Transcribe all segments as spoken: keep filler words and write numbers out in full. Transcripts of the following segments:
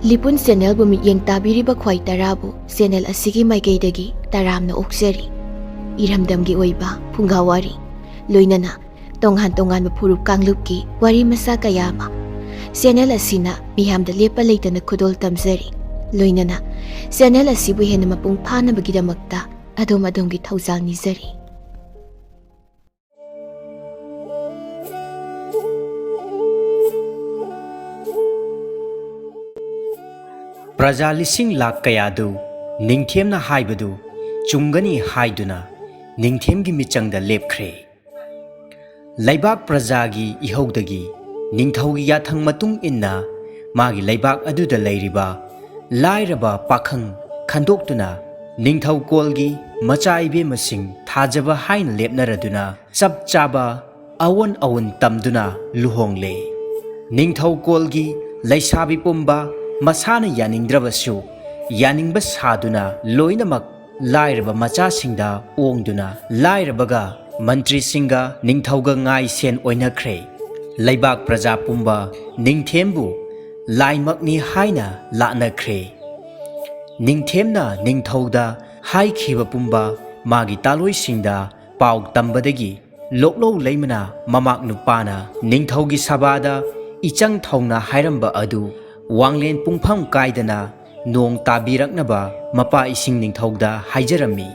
ꯂꯤꯄꯨꯟ ꯆꯦꯅꯦꯜꯕꯨ ꯃꯤꯠꯌꯦꯡ ꯇꯥꯕꯤꯔꯤꯕ ꯈ꯭ꯋꯥꯏ ꯇꯔꯥꯕꯨ ꯆꯦꯅꯦꯜ ꯑꯁꯤꯒꯤ ꯃꯥꯏꯀꯩꯗꯒꯤ ꯇꯔꯥꯝꯅ ꯑꯣꯛꯆꯔꯤ꯫ ꯏꯔꯝꯗꯝꯒꯤ ꯑꯣꯏꯕ ꯐꯨꯡꯒꯥ ꯋꯥꯔꯤ, ꯂꯣꯏꯅꯅ ꯇꯣꯉꯥꯟ ꯇꯣꯉꯥꯟꯕ ꯐꯨꯔꯨꯞ ꯀꯥꯡꯂꯨꯞꯀꯤ ꯋꯥꯔꯤ ꯃꯆꯥ ꯀꯌꯥ ꯑꯃ ꯆꯦꯅꯦꯜ ꯑꯁꯤꯅ ꯃꯤꯌꯥꯝꯗ ꯂꯦꯞꯄ ꯂꯩꯇꯅ ꯈꯨꯗꯣꯜ ꯇꯝꯖꯔꯤ꯫ ꯂꯣꯏꯅꯅ ꯆꯦꯅꯦꯜ ꯑꯁꯤꯕꯨ ꯍꯦꯟꯅ ꯃꯄꯨꯡ ꯐꯥꯅꯕꯒꯤꯗꯃꯛꯇ ꯑꯗꯣꯝ ꯑꯗꯣꯝꯒꯤ ꯊꯧꯖꯥꯜ ꯅꯤꯖꯔꯤ꯫ ꯄ꯭ꯔꯖꯥ ꯂꯤꯁꯤꯡ ꯂꯥꯛ ꯀꯌꯥꯗꯨ ꯅꯤꯡꯊꯦꯝꯅ ꯍꯥꯏꯕꯗꯨ ꯆꯨꯝꯒꯅꯤ ꯍꯥꯏꯗꯨꯅ ꯅꯤꯡꯊꯦꯝꯒꯤ ꯃꯤꯆꯪꯗ ꯂꯦꯞꯈ꯭ꯔꯦ꯫ ꯂꯩꯕꯥꯛ ꯄ꯭ꯔꯖꯥꯒꯤ ꯏꯍꯧꯗꯒꯤ ꯅꯤꯡꯊꯧꯒꯤ ꯌꯥꯊꯪ ꯃꯇꯨꯡ ꯏꯟꯅ ꯃꯥꯒꯤ ꯂꯩꯕꯥꯛ ꯑꯗꯨꯗ ꯂꯩꯔꯤꯕ ꯂꯥꯏꯔꯕ ꯄꯥꯈꯪ ꯈꯟꯗꯣꯛꯇꯨꯅ ꯅꯤꯡꯊꯧꯀꯣꯜꯒꯤ ꯃꯆꯥ ꯏꯕꯦꯝꯃꯁꯤꯡ ꯊꯥꯖꯕ ꯍꯥꯏꯅ ꯂꯦꯞꯅꯔꯗꯨꯅ ꯆꯞ ꯆꯥꯕ ꯑꯑꯣꯟ ꯑꯑꯣꯟ ꯇꯝꯗꯨꯅ ꯂꯨꯍꯣꯡꯂꯦ꯫ ꯅꯤꯡꯊꯧꯀꯣꯜꯒꯤ ꯂꯩꯁꯥꯕꯤ ꯄꯨꯝꯕ ꯃꯁꯥꯅ ꯌꯥꯅꯤꯡꯗ꯭ꯔꯕꯁꯨ ꯌꯥꯅꯤꯡꯕ ꯁꯥꯗꯨꯅ ꯂꯣꯏꯅꯃꯛ ꯂꯥꯏꯔꯕ ꯃꯆꯥꯁꯤꯡꯗ ꯑꯣꯡꯗꯨꯅ ꯂꯥꯏꯔꯕꯒ ꯃꯟꯇ꯭ꯔꯤꯁꯤꯡꯒ ꯅꯤꯡꯊꯧꯒ ꯉꯥꯏ ꯁꯦꯟ ꯑꯣꯏꯅꯈ꯭ꯔꯦ꯫ ꯂꯩꯕꯥꯛ ꯄ꯭ꯔꯖꯥ ꯄꯨꯝꯕ ꯅꯤꯡꯊꯦꯝꯕꯨ ꯂꯥꯏꯃꯛꯅꯤ ꯍꯥꯏꯅ ꯂꯥꯠꯅꯈ꯭ꯔꯦ꯫ ꯅꯤꯡꯊꯦꯝꯅ ꯅꯤꯡꯊꯧꯗ ꯍꯥꯏꯈꯤꯕ ꯄꯨꯝꯕ ꯃꯥꯒꯤ ꯇꯥꯂꯣꯏꯁꯤꯡꯗ ꯄꯥꯎ ꯇꯝꯕꯗꯒꯤ ꯂꯣꯛꯂꯧ ꯂꯩꯃꯅ ꯃꯃꯥꯛ ꯅꯨꯄꯥꯅ ꯅꯤꯡꯊꯧꯒꯤ ꯁꯚꯥꯗ ꯏꯆꯪ ꯊꯧꯅ ꯍꯥꯏꯔꯝꯕ ꯑꯗꯨ ꯋꯥꯡꯂꯦꯟ ꯄꯨꯡꯐꯝ ꯀꯥꯏꯗꯅ ꯅꯣꯡ ꯇꯥꯕꯤꯔꯛꯅꯕ ꯃꯄꯥ ꯏꯁꯤꯡ ꯅꯤꯡꯊꯧꯗ ꯍꯥꯏꯖꯔꯝꯃꯤ꯫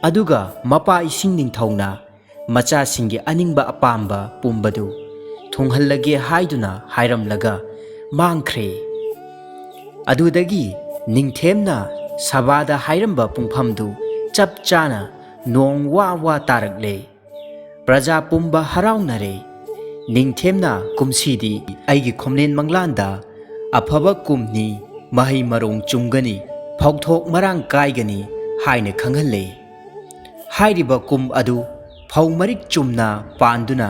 ꯑꯗꯨꯒ ꯃꯄꯥ ꯏꯁꯤꯡ ꯅꯤꯡꯊꯧꯅ ꯃꯆꯥꯁꯤꯡꯒꯤ ꯑꯅꯤꯡꯕ ꯑꯄꯥꯝꯕ ꯄꯨꯝꯕꯗꯨ ꯊꯨꯡꯍꯜꯂꯒꯦ ꯍꯥꯏꯗꯨꯅ ꯍꯥꯏꯔꯝꯂꯒ ꯃꯥꯡꯈ꯭ꯔꯦ꯫ ꯑꯗꯨꯗꯒꯤ ꯅꯤꯡꯊꯦꯝꯅ ꯁꯚꯥꯗ ꯍꯥꯏꯔꯝꯕ ꯄꯨꯡꯐꯝꯗꯨ ꯆꯞ ꯆꯥꯅ ꯅꯣꯡ ꯋꯥ ꯋꯥ ꯇꯥꯔꯛꯂꯦ꯫ ꯄ꯭ꯔꯖꯥ ꯄꯨꯝꯕ ꯍꯔꯥꯎꯅꯔꯦ꯫ ꯅꯤꯡꯊꯦꯝꯅ ꯀꯨꯝꯁꯤꯗꯤ ꯑꯩꯒꯤ ꯈꯣꯝꯂꯦꯟ ꯃꯪꯂꯥꯟꯗ ꯑꯐꯕ ꯀꯨꯝꯅꯤ, ꯃꯍꯩ ꯃꯔꯣꯡ ꯆꯨꯝꯒꯅꯤ, ꯐꯧꯊꯣꯛ ꯃꯔꯥꯡ ꯀꯥꯏꯒꯅꯤ ꯍꯥꯏꯅ ꯈꯪꯍꯜꯂꯦ꯫ ꯍꯥꯏꯔꯤꯕ ꯀꯨꯝ ꯑꯗꯨ ꯐꯧ ꯃꯔꯤꯛ ꯆꯨꯝꯅ ꯄꯥꯟꯗꯨꯅ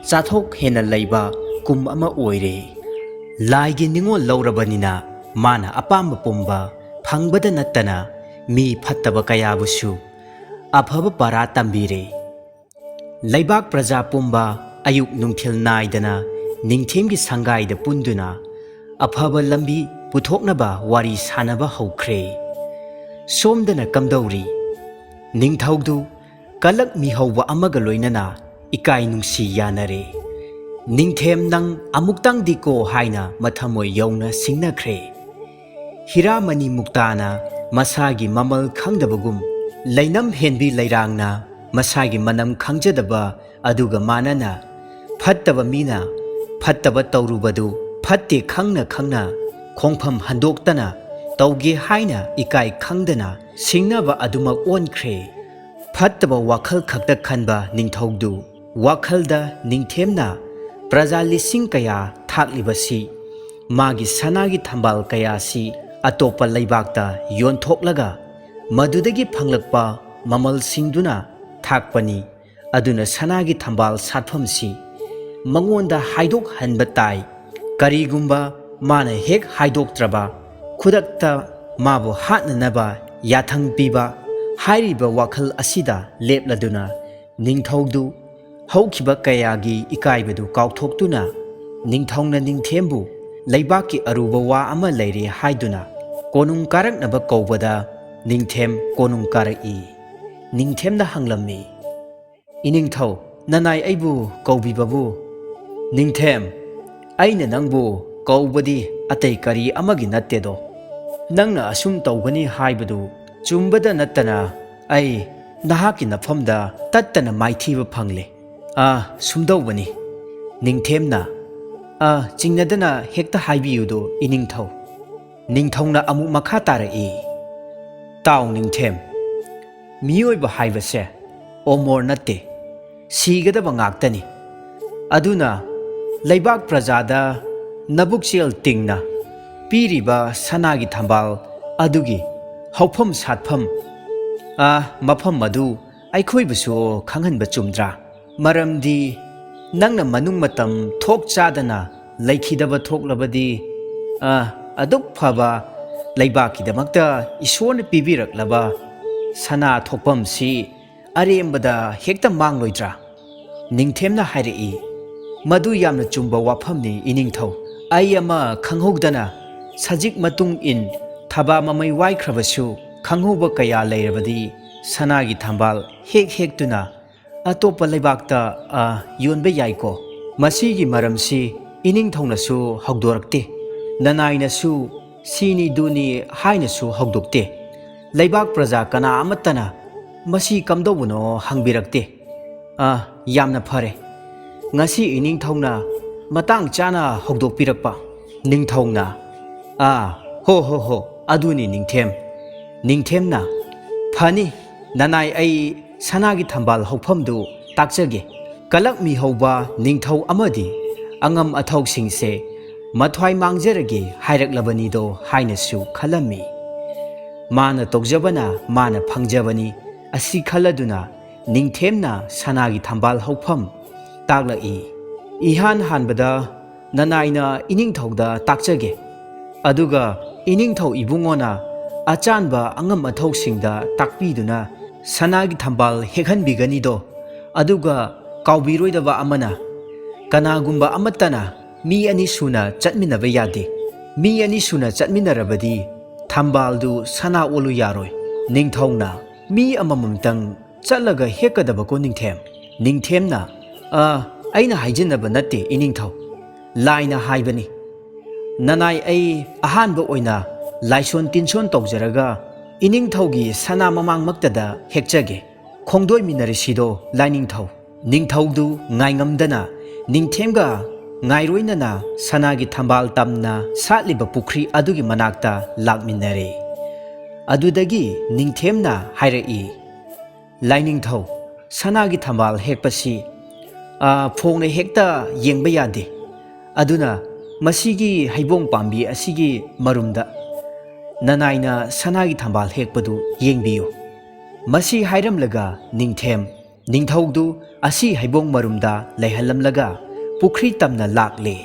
ꯆꯥꯊꯣꯛ ꯍꯦꯟꯅ ꯂꯩꯕ ꯀꯨꯝ ꯑꯃ ꯑꯣꯏꯔꯦ꯫ ꯂꯥꯏꯒꯤ ꯅꯤꯉꯣꯜ ꯂꯧꯔꯕꯅꯤꯅ ꯃꯥꯅ ꯑꯄꯥꯝꯕ ꯄꯨꯝꯕ ꯐꯪꯕꯗ ꯅꯠꯇꯅ ꯃꯤ ꯐꯠꯇꯕ ꯀꯌꯥꯕꯨꯁꯨ ꯑꯐꯕ ꯄꯔꯥ ꯇꯝꯕꯤꯔꯦ꯫ ꯂꯩꯕꯥꯛ ꯄ꯭ꯔꯖꯥ ꯄꯨꯝꯕ ꯑꯌꯨꯛ ꯅꯨꯡꯊꯤꯜ ꯅꯥꯏꯗꯅ ꯅꯤꯡꯊꯦꯝꯒꯤ ꯁꯪꯒꯥꯏꯗ ꯄꯨꯟꯗꯨꯅ ꯑꯐꯕ ꯂꯝꯕꯤ ꯄꯨꯊꯣꯛꯅꯕ ꯋꯥꯔꯤ ꯁꯥꯅꯕ ꯍꯧꯈ꯭ꯔꯦ꯫ ꯁꯣꯝꯗꯅ ꯀꯝꯗꯧꯔꯤ? ꯅꯤꯡꯊꯧꯗꯨ ꯀꯂꯛ ꯃꯤꯍꯧꯕ ꯑꯃꯒ ꯂꯣꯏꯅꯅ ꯏꯀꯥꯏ ꯅꯨꯡꯁꯤ ꯌꯥꯅꯔꯦ꯫ "ꯅꯤꯡꯊꯦꯝ, ꯅꯪ ꯑꯃꯨꯛꯇꯪꯗꯤꯀꯣ" ꯍꯥꯏꯅ ꯃꯊꯃꯣꯏ ꯌꯧꯅ ꯁꯤꯡꯅꯈ꯭ꯔꯦ꯫ ꯍꯤꯔꯥꯃꯅꯤ ꯃꯨꯛꯇꯥꯅ ꯃꯁꯥꯒꯤ ꯃꯃꯜ ꯈꯪꯗꯕꯒꯨꯝ, ꯂꯩꯅꯝ ꯍꯦꯟꯕꯤ ꯂꯩꯔꯥꯡꯅ ꯃꯁꯥꯒꯤ ꯃꯅꯝ ꯈꯪꯖꯗꯕ ꯑꯗꯨꯒ ꯃꯥꯟꯅꯅ, ꯐꯠꯇꯕ ꯃꯤꯅ ꯐꯠꯇꯕ ꯇꯧꯔꯨꯕꯗꯨ ꯐꯠꯇꯦ ꯈꯪꯅ ꯈꯪꯅ ꯈꯣꯡꯐꯝ ꯍꯟꯗꯣꯛꯇꯅ ꯇꯧꯒꯦ ꯍꯥꯏꯅ ꯏꯀꯥꯏ ꯈꯪꯗꯅ ꯁꯤꯡꯅꯕ ꯑꯗꯨꯃꯛ ꯑꯣꯟꯈ꯭ꯔꯦ꯫ ꯐꯠꯇꯕ ꯋꯥꯈꯜ ꯈꯛꯇ ꯈꯟꯕ ꯅꯤꯡꯊꯧꯗꯨ ꯋꯥꯈꯜꯗ ꯅꯤꯡꯊꯦꯝꯅ ꯄ꯭ꯔꯖꯥ ꯂꯤꯁꯤꯡ ꯀꯌꯥ ꯊꯥꯛꯂꯤꯕꯁꯤ, ꯃꯥꯒꯤ ꯁꯅꯥꯒꯤ ꯊꯝꯕꯥꯜ ꯀꯌꯥꯁꯤ ꯑꯇꯣꯞꯄ ꯂꯩꯕꯥꯛꯇ ꯌꯣꯟꯊꯣꯛꯂꯒ ꯃꯗꯨꯗꯒꯤ ꯐꯪꯂꯛꯄ ꯃꯃꯜꯁꯤꯡꯗꯨꯅ ꯊꯥꯛꯄꯅꯤ꯫ ꯑꯗꯨꯅ ꯁꯅꯥꯒꯤ ꯊꯝꯕꯥꯜ ꯁꯥꯠꯐꯝꯁꯤ ꯃꯉꯣꯟꯗ ꯍꯥꯏꯗꯣꯛꯍꯟꯕ ꯇꯥꯏ꯫ ꯀꯔꯤꯒꯨꯝꯕ ꯃꯥꯅ ꯍꯦꯛ ꯍꯥꯏꯗꯣꯛꯇ꯭ꯔꯕ, ꯈꯨꯗꯛꯇ ꯃꯥꯕꯨ ꯍꯥꯠꯅꯅꯕ ꯌꯥꯊꯪ ꯄꯤꯕ ꯍꯥꯏꯔꯤꯕ ꯋꯥꯈꯜ ꯑꯁꯤꯗ ꯂꯦꯞꯂꯗꯨꯅ ꯅꯤꯡꯊꯧꯗꯨ ꯍꯧꯈꯤꯕ ꯀꯌꯥꯒꯤ ꯏꯀꯥꯏꯕꯗꯨ ꯀꯥꯎꯊꯣꯛꯇꯨꯅ, ꯅꯤꯡꯊꯧꯅ ꯅꯤꯡꯊꯦꯝꯕꯨ ꯂꯩꯕꯥꯛꯀꯤ ꯑꯔꯨꯕ ꯋꯥ ꯑꯃ ꯂꯩꯔꯦ ꯍꯥꯏꯗꯨꯅ ꯀꯣꯅꯨꯡ ꯀꯥꯔꯛꯅꯕ ꯀꯧꯕꯗ ꯅꯤꯡꯊꯦꯝ ꯀꯣꯅꯨꯡ ꯀꯥꯔꯛꯏ꯫ ꯅꯤꯡꯊꯦꯝꯅ ꯍꯪꯂꯝꯃꯤ, "ꯏꯅꯤꯡꯊꯧ, ꯅꯅꯥꯏ ꯑꯩꯕꯨ ꯀꯧꯕꯤꯕꯕꯨ?" "ꯅꯤꯡꯊꯦꯝ, ꯑꯩꯅ ꯅꯪꯕꯨ ꯀꯧꯕꯗꯤ ꯑꯇꯩ ꯀꯔꯤ ꯑꯃꯒꯤ ꯅꯠꯇꯦꯗꯣ꯫ ꯅꯪꯅ ꯑꯁꯨꯝ ꯇꯧꯒꯅꯤ ꯍꯥꯏꯕꯗꯨ ꯆꯨꯝꯕꯗ ꯅꯠꯇꯅ ꯑꯩ ꯅꯍꯥꯛꯀꯤ ꯅꯐꯝꯗ ꯇꯠꯇꯅ ꯃꯥꯏꯊꯤꯕ ꯐꯪꯂꯦ꯫ ꯑꯥ, ꯁꯨꯝꯗꯧꯕꯅꯤ꯫" ꯅꯤꯡꯊꯦꯝꯅ, "ꯑꯥ, ꯆꯤꯡꯅꯗꯅ ꯍꯦꯛꯇ ꯍꯥꯏꯕꯤꯌꯨꯗꯣ, ꯏꯅꯤꯡꯊꯧ꯫" ꯅꯤꯡꯊꯧꯅ ꯑꯃꯨꯛ ꯃꯈꯥ ꯇꯥꯔꯛꯏ, "ꯇꯥꯎ ꯅꯤꯡꯊꯦꯝ, ꯃꯤꯑꯣꯏꯕ ꯍꯥꯏꯕꯁꯦ ꯑꯣꯃꯣꯔ ꯅꯠꯇꯦ, ꯁꯤꯒꯗꯕ ꯉꯥꯛꯇꯅꯤ꯫ ꯑꯗꯨꯅ ꯂꯩꯕꯥꯛ ꯄ꯭ꯔꯖꯥꯗ ꯅꯕꯨꯛꯆꯦꯜ ꯇꯤꯡꯅ ꯄꯤꯔꯤꯕ ꯁꯅꯥꯒꯤ ꯊꯝꯕꯥꯜ ꯑꯗꯨꯒꯤ ꯍꯧꯐꯝ ꯁꯥꯠꯐꯝ, ꯑ, ꯃꯐꯝ ꯑꯗꯨ ꯑꯩꯈꯣꯏꯕꯨꯁꯨ ꯈꯪꯍꯟꯕ ꯆꯨꯝꯗ꯭ꯔꯥ? ꯃꯔꯝꯗꯤ ꯅꯪꯅ ꯃꯅꯨꯡ ꯃꯇꯝ ꯊꯣꯛ ꯆꯥꯗꯅ ꯂꯩꯈꯤꯗꯕ ꯊꯣꯛꯂꯕꯗꯤ, ꯑ, ꯑꯗꯨꯛ ꯐꯕ ꯂꯩꯕꯥꯛꯀꯤꯗꯃꯛꯇ ꯏꯁꯣꯔꯅ ꯄꯤꯕꯤꯔꯛꯂꯕ ꯁꯅꯥ ꯊꯣꯛꯐꯝꯁꯤ ꯑꯔꯦꯝꯕꯗ ꯍꯦꯛꯇ ꯃꯥꯡꯂꯣꯏꯗ꯭ꯔꯥ?" ꯅꯤꯡꯊꯦꯝꯅ ꯍꯥꯏꯔꯛꯏ, "ꯃꯗꯨ ꯌꯥꯝꯅ ꯆꯨꯝꯕ ꯋꯥꯐꯝꯅꯤ, ꯏꯅꯤꯡꯊꯧ꯫ ꯑꯩ ꯑꯃ ꯈꯪꯍꯧꯗꯅ ꯁꯖꯤꯛ ꯃꯇꯨꯡ ꯏꯟ ꯊꯕꯥ ꯃꯃꯩ ꯋꯥꯏꯈ꯭ꯔꯕꯁꯨ, ꯈꯪꯍꯧꯕ ꯀꯌꯥ ꯂꯩꯔꯕꯗꯤ ꯁꯅꯥꯒꯤ ꯊꯝꯕꯥꯜ ꯍꯦꯛ ꯍꯦꯛꯇꯨꯅ ꯑꯇꯣꯞꯄ ꯂꯩꯕꯥꯛꯇ, ꯑ, ꯌꯣꯟꯕ ꯌꯥꯏꯀꯣ꯫ ꯃꯁꯤꯒꯤ ꯃꯔꯝꯁꯤ ꯏꯅꯤꯡꯊꯧꯅꯁꯨ ꯍꯧꯗꯣꯔꯛꯇꯦ, ꯅꯅꯥꯏꯅꯁꯨ ꯁꯤꯅꯤ ꯗꯨꯅꯤ ꯍꯥꯏꯅꯁꯨ ꯍꯧꯗꯣꯛꯇꯦ꯫ ꯂꯩꯕꯥꯛ ꯄ꯭ꯔꯖꯥ ꯀꯅꯥ ꯑꯃꯠꯇꯅ ꯃꯁꯤ ꯀꯝꯗꯧꯕꯅꯣ ꯍꯪꯕꯤꯔꯛꯇꯦ꯫ ꯑ, ꯌꯥꯝꯅ ꯐꯔꯦ꯫ ꯉꯁꯤ ꯏꯅꯤꯡꯊꯧꯅ ꯃꯇꯥꯡ ꯆꯥꯅ ꯍꯧꯗꯣꯛꯄꯤꯔꯛꯄ꯫ ꯅꯤꯡꯊꯧꯅ, ꯑꯥ, ꯍꯣ, ꯍꯣ, ꯍꯣ, ꯑꯗꯨꯅꯤ ꯅꯤꯡꯊꯦꯝ꯫ ꯅꯤꯡꯊꯦꯝꯅ, ꯐꯅꯤ, ꯅꯅꯥꯏ ꯑꯩ ꯁꯅꯥꯒꯤ ꯊꯝꯕꯥꯜ ꯍꯧꯐꯝꯗꯨ ꯇꯥꯛꯆꯒꯦ꯫ ꯀꯂꯛꯃꯤ ꯍꯧꯕ ꯅꯤꯡꯊꯧ ꯑꯃꯗꯤ ꯑꯉꯝ ꯑꯊꯧꯁꯤꯡꯁꯦ ꯃꯊ꯭ꯋꯥꯏ ꯃꯥꯡꯖꯔꯒꯦ ꯍꯥꯏꯔꯛꯂꯕꯅꯤꯗꯣ ꯍꯥꯏꯅꯁꯨ ꯈꯜꯂꯝꯃꯤ꯫ ꯃꯥꯅ ꯇꯧꯖꯕꯅ ꯃꯥꯅ ꯐꯪꯖꯕꯅꯤ꯫ ꯑꯁꯤ ꯈꯜꯂꯗꯨꯅ ꯅꯤꯡꯊꯦꯝꯅ ꯁꯅꯥꯒꯤ ꯊꯝꯕꯥꯜ ꯍꯧꯐꯝ ꯇꯥꯛꯂꯛꯏ꯫ ꯏꯍꯥꯟ ꯍꯥꯟꯕꯗ ꯅꯅꯥꯏꯅ ꯏꯅꯤꯡꯊꯧꯗ ꯇꯥꯛꯆꯒꯦ꯫ ꯑꯗꯨꯒ ꯏꯅꯤꯡꯊꯧ ꯏꯕꯨꯡꯉꯣꯅ ꯑꯆꯥꯟꯕ ꯑꯉꯝ ꯑꯊꯧꯁꯤꯡꯗ ꯇꯥꯛꯄꯤꯗꯨꯅ ꯁꯅꯥꯒꯤ ꯊꯝꯕꯥꯜ ꯍꯦꯛꯍꯟꯕꯤꯒꯅꯤꯗꯣ꯫ ꯑꯗꯨꯒ ꯀꯥꯎꯕꯤꯔꯣꯏꯗꯕ ꯑꯃꯅ, ꯀꯅꯥꯒꯨꯝꯕ ꯑꯃꯠꯇꯅ ꯃꯤ ꯑꯅꯤ ꯁꯨꯅ ꯆꯠꯃꯤꯟꯅꯕ ꯌꯥꯗꯦ꯫ ꯃꯤ ꯑꯅꯤ ꯁꯨꯅ ꯆꯠꯃꯤꯟꯅꯔꯕꯗꯤ ꯊꯝꯕꯥꯜꯗꯨ ꯁꯅꯥ ꯑꯣꯜꯂꯨ ꯌꯥꯔꯣꯏ꯫ ꯅꯤꯡꯊꯧꯅ, ꯃꯤ ꯑꯃꯃꯝꯇꯪ ꯆꯠꯂꯒ ꯍꯦꯛꯀꯗꯕꯀꯣ ꯅꯤꯡꯊꯦꯝ꯫ ꯅꯤꯡꯊꯦꯝꯅ, ꯑ, ꯑꯩꯅ ꯍꯥꯏꯖꯤꯟꯅꯕ ꯅꯠꯇꯦ ꯏꯅꯤꯡꯊꯧ, ꯂꯥꯏꯅ ꯍꯥꯏꯕꯅꯤ꯫ ꯅꯅꯥꯏ ꯑꯩ ꯑꯍꯥꯟꯕ ꯑꯣꯏꯅ ꯂꯥꯏꯁꯣꯟ ꯇꯤꯟꯁꯣꯟ ꯇꯧꯖꯔꯒ ꯏꯅꯤꯡꯊꯧꯒꯤ ꯁꯅꯥ ꯃꯃꯥꯡꯃꯛꯇꯗ ꯍꯦꯛꯆꯒꯦ꯫ ꯈꯣꯡꯗꯣꯏꯃꯤꯟꯅꯔꯁꯤꯗꯣ ꯂꯥꯏꯅꯤꯡꯊꯧ꯫ ꯅꯤꯡꯊꯧꯗꯨ ꯉꯥꯏꯉꯝꯗꯅ ꯅꯤꯡꯊꯦꯝꯒ ꯉꯥꯏꯔꯣꯏꯅꯅ ꯁꯅꯥꯒꯤ ꯊꯝꯕꯥꯜ ꯇꯝꯅ ꯁꯥꯠꯂꯤꯕ ꯄꯨꯈ꯭ꯔꯤ ꯑꯗꯨꯒꯤ ꯃꯅꯥꯛꯇ ꯂꯥꯛꯃꯤꯟꯅꯔꯦ꯫ ꯑꯗꯨꯗꯒꯤ ꯅꯤꯡꯊꯦꯝꯅ ꯍꯥꯏꯔꯛꯏ, ꯂꯥꯏꯅꯤꯡꯊꯧ, ꯁꯅꯥꯒꯤ ꯊꯝꯕꯥꯜ ꯍꯦꯛꯄꯁꯤ, ꯑ, ꯐꯣꯡꯅ ꯍꯦꯛꯇ ꯌꯦꯡꯕ ꯌꯥꯗꯦ꯫ ꯑꯗꯨꯅ ꯃꯁꯤꯒꯤ ꯍꯩꯕꯣꯡ ꯄꯥꯝꯕꯤ ꯑꯁꯤꯒꯤ ꯃꯔꯨꯝꯗ ꯅꯅꯥꯏꯅ ꯁꯅꯥꯒꯤ ꯊꯝꯕꯥꯜ ꯍꯦꯛꯄꯗꯨ ꯌꯦꯡꯕꯤꯌꯨ꯫ ꯃꯁꯤ ꯍꯥꯏꯔꯝꯂꯒ ꯅꯤꯡꯊꯦꯝ, ꯅꯤꯡꯊꯧꯗꯨ ꯑꯁꯤ ꯍꯩꯕꯣꯡ ꯃꯔꯨꯝꯗ ꯂꯩꯍꯜꯂꯝꯂꯒ ꯄꯨꯈ꯭ꯔꯤ ꯇꯝꯅ ꯂꯥꯛꯂꯦ꯫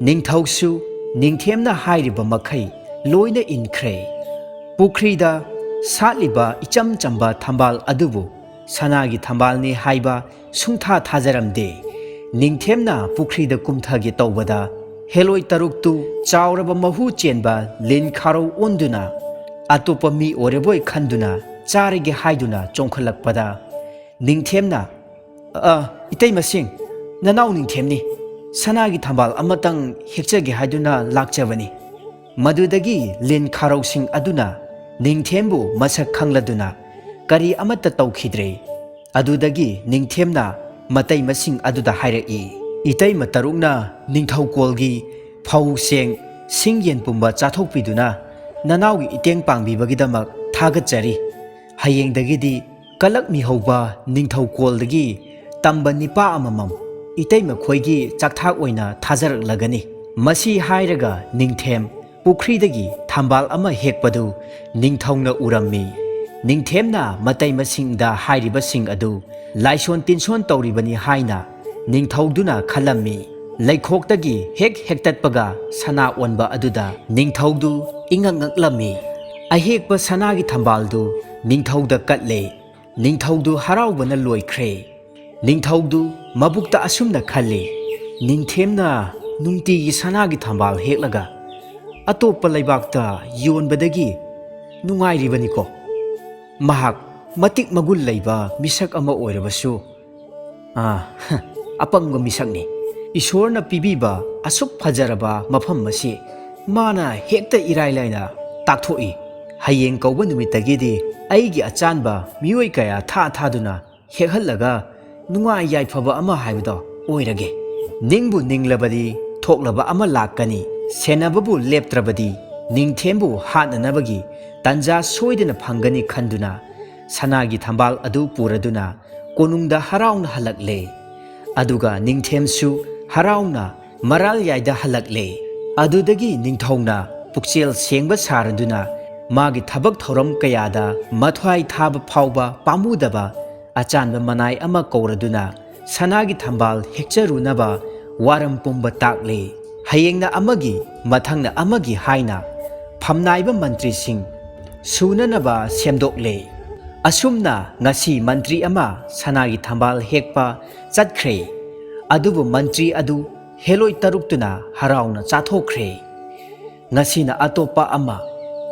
ꯅꯤꯡꯊꯧꯁꯨ ꯅꯤꯡꯊꯦꯝꯅ ꯍꯥꯏꯔꯤꯕ ꯃꯈꯩ ꯂꯣꯏꯅ ꯏꯟꯈ꯭ꯔꯦ꯫ ꯄꯨꯈ꯭ꯔꯤꯗ ꯁꯥꯠꯂꯤꯕ ꯏꯆꯝ ꯆꯝꯕ ꯊꯝꯕꯥꯜ ꯑꯗꯨꯕꯨ ꯁꯅꯥꯒꯤ ꯊꯝꯕꯥꯜꯅꯤ ꯍꯥꯏꯕ ꯁꯨꯡꯊꯥ ꯊꯥꯖꯔꯝꯗꯦ꯫ ꯅꯤꯡꯊꯦꯝꯅ ꯄꯨꯈ꯭ꯔꯤꯗ ꯀꯨꯝꯊꯒꯦ ꯇꯧꯕꯗ ꯍꯦꯂꯣꯏ ꯇꯔꯨꯛꯇꯨ ꯆꯥꯎꯔꯕ ꯃꯍꯨ ꯆꯦꯟꯕ ꯂꯤꯟ ꯈꯥꯔꯧ ꯑꯣꯟꯗꯨꯅ ꯑꯇꯣꯞꯄ ꯃꯤ ꯑꯣꯏꯔꯕꯣꯏ ꯈꯟꯗꯨꯅ ꯆꯥꯔꯒꯦ ꯍꯥꯏꯗꯨꯅ ꯆꯣꯡꯈꯠꯂꯛꯄꯗ, ꯅꯤꯡꯊꯦꯝꯅ, "ꯑ, ꯏꯇꯩꯃꯁꯤꯡ, ꯅꯅꯥꯎ ꯅꯤꯡꯊꯦꯝꯅꯤ꯫ ꯁꯅꯥꯒꯤ ꯊꯝꯕꯥꯜ ꯑꯃꯇꯪ ꯍꯦꯛꯆꯒꯦ ꯍꯥꯏꯗꯨꯅ ꯂꯥꯛꯆꯕꯅꯤ꯫" ꯃꯗꯨꯗꯒꯤ ꯂꯤꯟ ꯈꯥꯔꯧꯁꯤꯡ ꯑꯗꯨꯅ ꯅꯤꯡꯊꯦꯝꯕꯨ ꯃꯁꯛ ꯈꯪꯂꯗꯨꯅ ꯀꯔꯤ ꯑꯃꯠꯇ ꯇꯧꯈꯤꯗ꯭ꯔꯦ꯫ ꯑꯗꯨꯗꯒꯤ ꯅꯤꯡꯊꯦꯝꯅ ꯃꯇꯩ ꯃꯁꯤꯡ ꯑꯗꯨꯗ ꯍꯥꯏꯔꯛꯏ, "ꯏꯇꯩꯃ ꯇꯔꯨꯛꯅ ꯅꯤꯡꯊꯧꯀꯣꯜꯒꯤ ꯐꯧ ꯆꯦꯡ, ꯁꯤꯡ ꯌꯦꯟ ꯄꯨꯝꯕ ꯆꯥꯊꯣꯛꯄꯤꯗꯨꯅ ꯅꯅꯥꯎꯒꯤ ꯏꯇꯦꯡ ꯄꯥꯡꯕꯤꯕꯒꯤꯗꯃꯛ ꯊꯥꯒꯠꯆꯔꯤ꯫ ꯍꯌꯦꯡꯗꯒꯤꯗꯤ ꯀꯂꯛ ꯃꯤꯍꯧꯕ ꯅꯤꯡꯊꯧꯀꯣꯜꯗꯒꯤ ꯇꯝꯕ ꯅꯤꯄꯥ ꯑꯃꯃꯝ ꯏꯇꯩꯃ ꯈꯣꯏꯒꯤ ꯆꯥꯛꯊꯥꯛ ꯑꯣꯏꯅ ꯊꯥꯖꯔꯛꯂꯒꯅꯤ꯫" ꯃꯁꯤ ꯍꯥꯏꯔꯒ ꯅꯤꯡꯊꯦꯝ ꯄꯨꯈ꯭ꯔꯤꯗꯒꯤ ꯊꯝꯕꯥꯜ ꯑꯃ ꯍꯦꯛꯄꯗꯨ ꯅꯤꯡꯊꯧꯅ ꯎꯔꯝꯃꯤ꯫ ꯅꯤꯡꯊꯦꯝꯅ ꯃꯇꯩ ꯃꯁꯤꯡꯗ ꯍꯥꯏꯔꯤꯕꯁꯤꯡ ꯑꯗꯨ ꯂꯥꯏꯁꯣꯟ ꯇꯤꯟꯁꯣꯟ ꯇꯧꯔꯤꯕꯅꯤ ꯍꯥꯏꯅ ꯅꯤꯡꯊꯧꯗꯨꯅ ꯈꯜꯂꯝꯃꯤ꯫ ꯂꯩꯈꯣꯛꯇꯒꯤ ꯍꯦꯛ ꯍꯦꯛꯇꯠꯄꯒ ꯁꯅꯥ ꯑꯣꯟꯕ ꯑꯗꯨꯗ ꯅꯤꯡꯊꯧꯗꯨ ꯏꯉꯛ ꯉꯛꯂꯝꯃꯤ꯫ ꯑꯍꯦꯛꯄ ꯁꯅꯥꯒꯤ ꯊꯝꯕꯥꯜꯗꯨ ꯅꯤꯡꯊꯧꯗ ꯀꯠꯂꯦ꯫ ꯅꯤꯡꯊꯧꯗꯨ ꯍꯔꯥꯎꯕꯅ ꯂꯣꯏꯈ꯭ꯔꯦ꯫ ꯅꯤꯡꯊꯧꯗꯨ ꯃꯕꯨꯛꯇ ꯑꯁꯨꯝꯅ ꯈꯜꯂꯤ, "ꯅꯤꯡꯊꯦꯝꯅ ꯅꯨꯡꯇꯤꯒꯤ ꯁꯅꯥꯒꯤ ꯊꯝꯕꯥꯜ ꯍꯦꯛꯂꯒ ꯑꯇꯣꯞꯄ ꯂꯩꯕꯥꯛꯇ ꯌꯣꯟꯕꯗꯒꯤ ꯅꯨꯡꯉꯥꯏꯔꯤꯕꯅꯤꯀꯣ꯫ ꯃꯍꯥꯛ ꯃꯇꯤꯛ ꯃꯒꯨꯟ ꯂꯩꯕ ꯃꯤꯁꯛ ꯑꯃ ꯑꯣꯏꯔꯕꯁꯨ, ꯑꯥ, ꯑꯄꯪꯕ ꯃꯤꯁꯛꯅꯤ꯫ ꯏꯁꯣꯔꯅ ꯄꯤꯕꯤꯕ ꯑꯁꯨꯛ ꯐꯖꯔꯕ ꯃꯐꯝ ꯑꯁꯤ ꯃꯥꯅ ꯍꯦꯛꯇ ꯏꯔꯥꯏ ꯂꯥꯏꯅ ꯇꯥꯛꯊꯣꯛꯏ꯫ ꯍꯌꯦꯡ ꯀꯧꯕ ꯅꯨꯃꯤꯠꯇꯒꯤꯗꯤ ꯑꯩꯒꯤ ꯑꯆꯥꯟꯕ ꯃꯤꯑꯣꯏ ꯀꯌꯥ ꯊꯥ ꯊꯥꯗꯨꯅ ꯍꯦꯛꯍꯜꯂꯒ ꯅꯨꯡꯉꯥꯏ ꯌꯥꯏꯐꯕ ꯑꯃ ꯍꯥꯏꯕꯗꯣ ꯑꯣꯏꯔꯒꯦ꯫ ꯅꯤꯡꯕꯨ ꯅꯤꯡꯂꯕꯗꯤ ꯊꯣꯛꯂꯕ ꯑꯃ ꯂꯥꯛꯀꯅꯤ꯫ ꯁꯦꯟꯅꯕꯕꯨ ꯂꯦꯞꯇ꯭ꯔꯕꯗꯤ ꯅꯤꯡꯊꯦꯝꯕꯨ ꯍꯥꯠꯅꯅꯕꯒꯤ ꯇꯟꯖꯥ ꯁꯣꯏꯗꯅ ꯐꯪꯒꯅꯤ" ꯈꯟꯗꯨꯅ ꯁꯅꯥꯒꯤ ꯊꯝꯕꯥꯜ ꯑꯗꯨ ꯄꯨꯔꯗꯨꯅ ꯀꯣꯅꯨꯡꯗ ꯍꯔꯥꯎꯅ ꯍꯜꯂꯛꯂꯦ꯫ ꯑꯗꯨꯒ ꯅꯤꯡꯊꯦꯝꯁꯨ ꯍꯔꯥꯎꯅ ꯃꯔꯥꯜꯌꯥꯏꯗ ꯍꯜꯂꯛꯂꯦ꯫ ꯑꯗꯨꯗꯒꯤ ꯅꯤꯡꯊꯧꯅ ꯄꯨꯛꯆꯦꯜ ꯁꯦꯡꯕ ꯁꯥꯔꯗꯨꯅ ꯃꯥꯒꯤ ꯊꯕꯛ ꯊꯧꯔꯝ ꯀꯌꯥꯗ ꯃꯊ꯭ꯋꯥꯏ ꯊꯥꯕ ꯐꯥꯎꯕ ꯄꯥꯝꯃꯨꯗꯕ ꯑꯆꯥꯟꯕ ꯃꯅꯥꯏ ꯑꯃ ꯀꯧꯔꯗꯨꯅ ꯁꯅꯥꯒꯤ ꯊꯝꯕꯥꯜ ꯍꯦꯛꯆꯔꯨꯅꯕ ꯋꯥꯔꯝ ꯄꯨꯝꯕ ꯇꯥꯛꯂꯦ꯫ ꯍꯌꯦꯡꯅ ꯑꯃꯒꯤ, ꯃꯊꯪꯅ ꯑꯃꯒꯤ ꯍꯥꯏꯅ ꯐꯝꯅꯥꯏꯕ ꯃꯟꯇ꯭ꯔꯤꯁꯤꯡ ꯁꯨꯅꯅꯕ ꯁꯦꯝꯗꯣꯛꯂꯦ꯫ ꯑꯁꯨꯝꯅ ꯉꯁꯤ ꯃꯟꯇ꯭ꯔꯤ ꯑꯃ ꯁꯅꯥꯒꯤ ꯊꯝꯕꯥꯜ ꯍꯦꯛꯄ ꯆꯠꯈ꯭ꯔꯦ꯫ ꯑꯗꯨꯕꯨ ꯃꯟꯇ꯭ꯔꯤ ꯑꯗꯨ ꯍꯦꯂꯣꯏ ꯇꯔꯨꯛꯇꯨꯅ ꯍꯔꯥꯎꯅ ꯆꯥꯊꯣꯛꯈ꯭ꯔꯦ꯫ ꯉꯁꯤꯅ ꯑꯇꯣꯞꯄ ꯑꯃ,